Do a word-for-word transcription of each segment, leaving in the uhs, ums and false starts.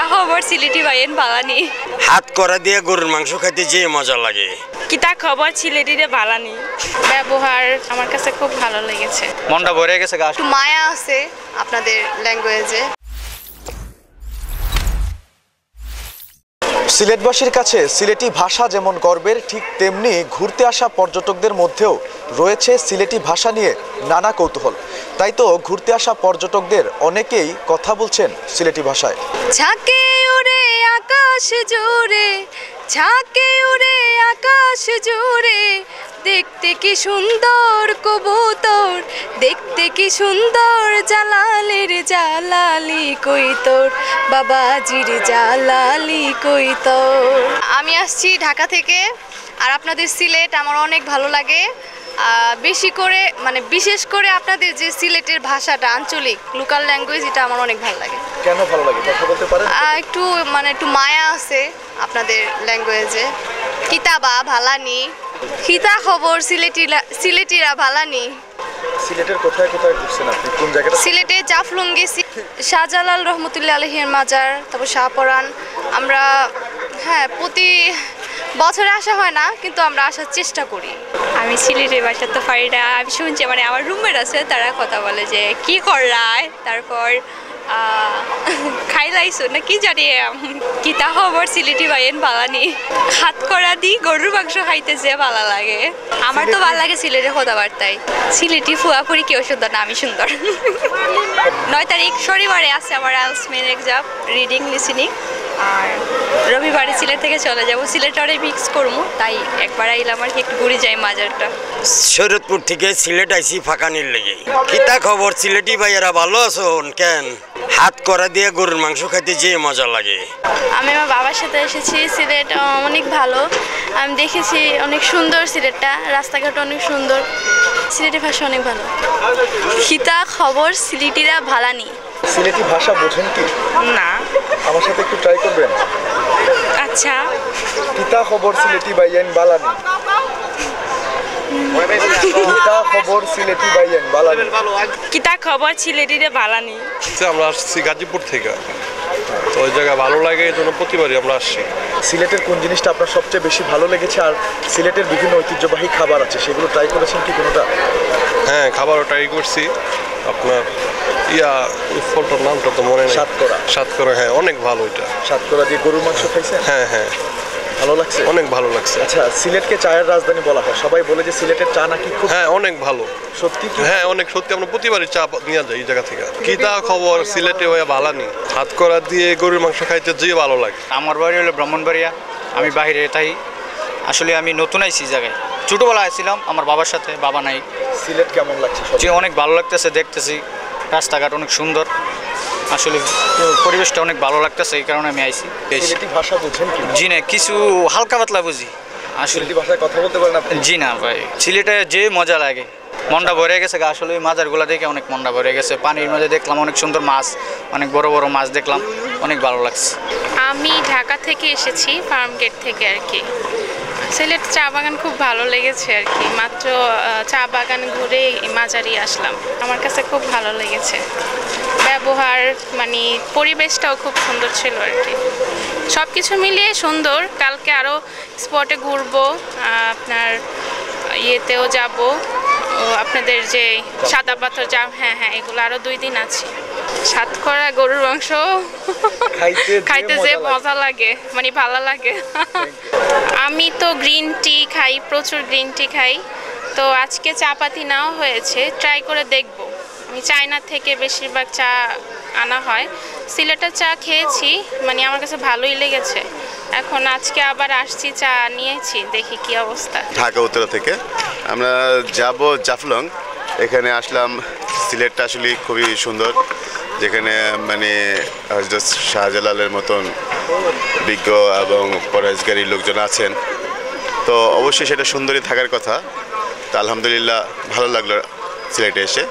খবর সিলেটি ভাইয়াইন বালা নি? হাত করা দিয়ে গরুর মাংস খাইতে যে মজা লাগে। কিতা খবর সিলেটিরা বালা নি? ব্যবহার আমার কাছে খুব ভালো লেগেছে। মনটা ভরে গেছে গা। একটু মায়া আছে আপনাদের ল্যাঙ্গুয়েজে। সিলেটবাসীর কাছে সিলেটি ভাষা যেমন গর্বের, ঠিক তেমনি ঘুরতে আসা পর্যটকদের মধ্যেও রয়েছে সিলেটি ভাষা নিয়ে নানা কৌতূহল। তাই তো ঘুরতে আসা পর্যটকদের অনেকেই কথা বলছেন সিলেটি ভাষায়। ঝাঁকে উড়ে আকাশ জুড়ে, ঝাঁকে উড়ে আকাশ জুড়ে, দেখতে কি সুন্দর কবুতর, দেখতে কি সুন্দর জালালির জালালি কই তোর, বাবাজির জালালি কই তোর। আমি আসছি ঢাকা থেকে, আর আপনাদের সিলেট আমার অনেক ভালো লাগে। আহ, বেশি করে, মানে, বিশেষ করে আপনাদের যে সিলেটের ভাষাটা, আঞ্চলিক লোকাল ল্যাঙ্গুয়েজ, এটা আমার অনেক ভালো লাগে। কেন ভালো লাগে, কথা বলতে পারেন? আহ, একটু, মানে, একটু মায়া আছে আপনাদের ল্যাঙ্গুয়েজে। কিতা বা, ভালা নি? কিতা খবর সিলেটিরা, সিলেটিরা বালা নি? সিলেটের কোথায় কোথায় ঘুরছেন আপনি, কোন জায়গাটা? সিলেটে জাফলং গেছি, শাহজালাল রহমতুল্লাহ আলহীর মাজার, তারপর শাহপরান। আমরা, হ্যাঁ, প্রতি বছরে আসা হয় না, কিন্তু আমরা আসার চেষ্টা করি। আমি সিলেটের ভাষা তো পারি না, আমি শুনছি, মানে, আমার রুমমেট আছে, তারা কথা বলে যে কি কররায়, তারপর আহ, খাইলাইছো না কি জানি। উম, কিতা খবর সিলেটি ভাইয়াইন বালা নি? হাত করা দি গরুর মাংস খাইতে যে বালা লাগে। আমার তো বালা লাগে সিলেটের কথাবার্তায়। সিলেটি ফুয়াফুরি কেউ সুন্দর না, আমি সুন্দর। নয় তারিখ শনিবারে আছে আমার IELTS main exam, reading, listening. আর রবিবারে সিলেট থেকে চলে যাব, সিলেটরে মিক্স করমু, তাই একবার আইলাম আর কি, একটু ঘুরে যাই মাজারটা। শরৎপুর থেকে সিলেট আইছি ফাঁকানির লেগে। কিতা খবর সিলেটি ভাইয়ারা, ভালো আছইন? কেন হাত করা দিয়ে গরুর মাংস খাইতে যে মজা লাগে। আমি আমার বাবার সাথে এসেছি সিলেট, আহ, অনেক ভালো। আমি দেখেছি অনেক সুন্দর সিলেটটা, রাস্তাঘাট অনেক সুন্দর, সিলেটি ভাষা অনেক ভালো। কিতা খবর সিলেটিরা বালা নি? সিলেটি ভাষা বোঝেন কি? না। আমার সাথে একটু ট্রাই করবেন? আচ্ছা। কিতা খবর সিলেটি ভাইয়াইন বালা নি? কিতা খবর সিলেটি ভাইয়াইন বালা নি? কিতা খবর সিলেটিরা বালা নি? আমরা আসছি গাজীপুর থেকে, তো ওই জায়গা ভালো লাগে, এই জন্য প্রতিবারই আমরা আসছি। সিলেটের কোন জিনিসটা আপনার সবচেয়ে বেশি ভালো লেগেছে, আর সিলেটের বিভিন্ন ঐতিহ্যবাহী খাবার আছে, সেগুলো ট্রাই করেছেন কি কোনোটা? হ্যাঁ, খাবারও ট্রাই করছি। আপনার ইয়া, ওই ফলটার নামটা তো মনে নেই। সাতকরা। সাতকরা, হ্যাঁ, অনেক ভালো এটা। সাতকরা দিয়ে গরুর মাংস খাইছেন? হ্যাঁ, হ্যাঁ, ভালো লাগছে? অনেক ভালো লাগছে। আচ্ছা, সিলেটকে চায়ের রাজধানী বলা হয়, সবাই বলে যে সিলেটের চা নাকি খুব হ্যাঁ, অনেক ভালো। সত্যি কি? হ্যাঁ, অনেক সত্যি। আমরা প্রতিবারই চা পা- নিয়ে যাই এই জায়গা থেকে। কিতা খবর সিলেটে হইয়া বালা নি? হাত করা দিয়ে গরুর মাংস খাইতে যে ভালো লাগে। আমার বাড়ি হলো ব্রাহ্মণবাড়িয়া, আমি বাইরে থাকি। আসলে আমি নতুন আইছি এই জায়গায়, ছোটোবেলা আইছিলাম আমার বাবার সাথে, বাবা নাই। সিলেট কেমন লাগছে সব? যে অনেক ভালো লাগতেছে, দেখতেছি রাস্তাঘাট অনেক সুন্দর, আসলে পরিবেশটা অনেক ভালো লাগতেছে, এই কারণে আমি আইছি। এই সিলেটি ভাষা বুঝেন কি? জি না, কিছু হালকা পাতলা বুঝি আসলে। সিলেটি ভাষায় কথা বলতে পারেন আপনি? জি না ভাই, সিলেটে যে মজা লাগে, মনটা ভরে গেছে গা। আসলে ওই মাজারগুলো দেখে অনেক মনটা ভরে গেছে। পানির মধ্যে দেখলাম অনেক সুন্দর মাছ, অনেক বড় বড় মাছ দেখলাম, অনেক ভালো লাগছে। আমি ঢাকা থেকে এসেছি, ফার্ম গেট থেকে আর কি। সিলেট চা বাগান খুব ভালো লেগেছে আর কি। মাত্র আহ, চা বাগান ঘুরে এই মাজারই আসলাম। আমার কাছে খুব ভালো লেগেছে ব্যবহার, মানে, পরিবেশটাও খুব সুন্দর ছিল আর কি। সব কিছু মিলিয়ে সুন্দর। কালকে আরও স্পটে ঘুরবো, আহ, আপনার ইয়েতেও যাব, ও, আপনাদের যে সাদা পাথর জাম, হ্যাঁ, হ্যাঁ, এগুলো আরও দুই দিন আছে। সাতকরা গরুর মাংস খাইতে যে খাইতে যে মজা লাগে। মজা লাগে, মানে, ভালো লাগে। আমি তো গ্রিন টি খাই, প্রচুর গ্রিন টি খাই। তো আজকে চা পাতি নেওয়া হয়েছে, ট্রাই করে দেখব। আমি চায়না থেকে বেশিরভাগ চা আনা হয়। সিলেটের চা খেয়েছি, মানে, আমার কাছে ভালোই লেগেছে। এখন আজকে আবার আসছি, চা নিয়েছি, দেখি কি অবস্থা। ঢাকা উত্তরা থেকে আমরা যাব জাফলং। এখানে আসলাম, সিলেটটা আসলে খুবই সুন্দর, যেখানে মানে হজরত শাহজালালের মতন বিজ্ঞ এবং পরহেজগারী লোকজন আছেন। তো অবশ্যই সেটা সুন্দরই থাকার কথা। তো আলহামদুলিল্লাহ, ভালো লাগলো সিলেটে এসে।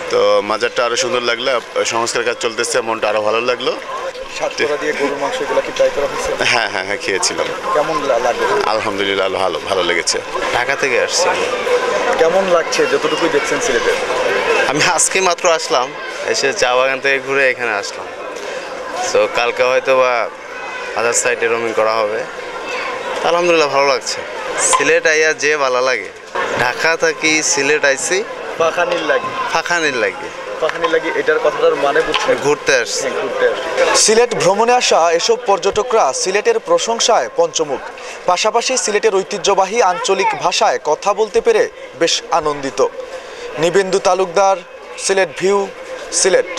তো মাজারটা আরও সুন্দর লাগলো, সংস্কার কাজ চলতেছে, মনটা আরও ভালো লাগলো। সাতকরা দিয়ে গরুর মাংস এগুলো কি ট্রাই করা হয়েছে? হ্যাঁ, হ্যাঁ, হ্যাঁ, খেয়েছিলাম। কেমন লা- লাগলো? আলহামদুলিল্লাহ, ভালো, ভালো লেগেছে। ঢাকা থেকে আসছি আমি। কেমন লাগছে যতটুকুই দেখছেন সিলেটে? আমি আজকে মাত্র আসলাম, এসে চা বাগান থেকে ঘুরে এখানে আসলাম। তো কালকে হয়তো বা আদার সাইডে রোমিং করা হবে। আলহামদুলিল্লাহ, ভালো লাগছে। সিলেট আইয়া যে ভালো লাগে। ঢাকা থাকি সিলেট আইছি। ফাখানির লাগি। ফাখানির লাগি। ফাখানির লাগি, এটার কথাটার মানে বুঝছেন? ঘুরতে আসছি। হ্যাঁ, ঘুরতে আসছি। সিলেট ভ্রমণে আসা এসব পর্যটকরা সিলেটের প্রশংসায় পঞ্চমুখ। পাশাপাশি সিলেটের ঐতিহ্যবাহী আঞ্চলিক ভাষায় কথা বলতে পেরে বেশ আনন্দিত। নিবেন্দু তালুকদার, সিলেট ভিউ, সিলেট।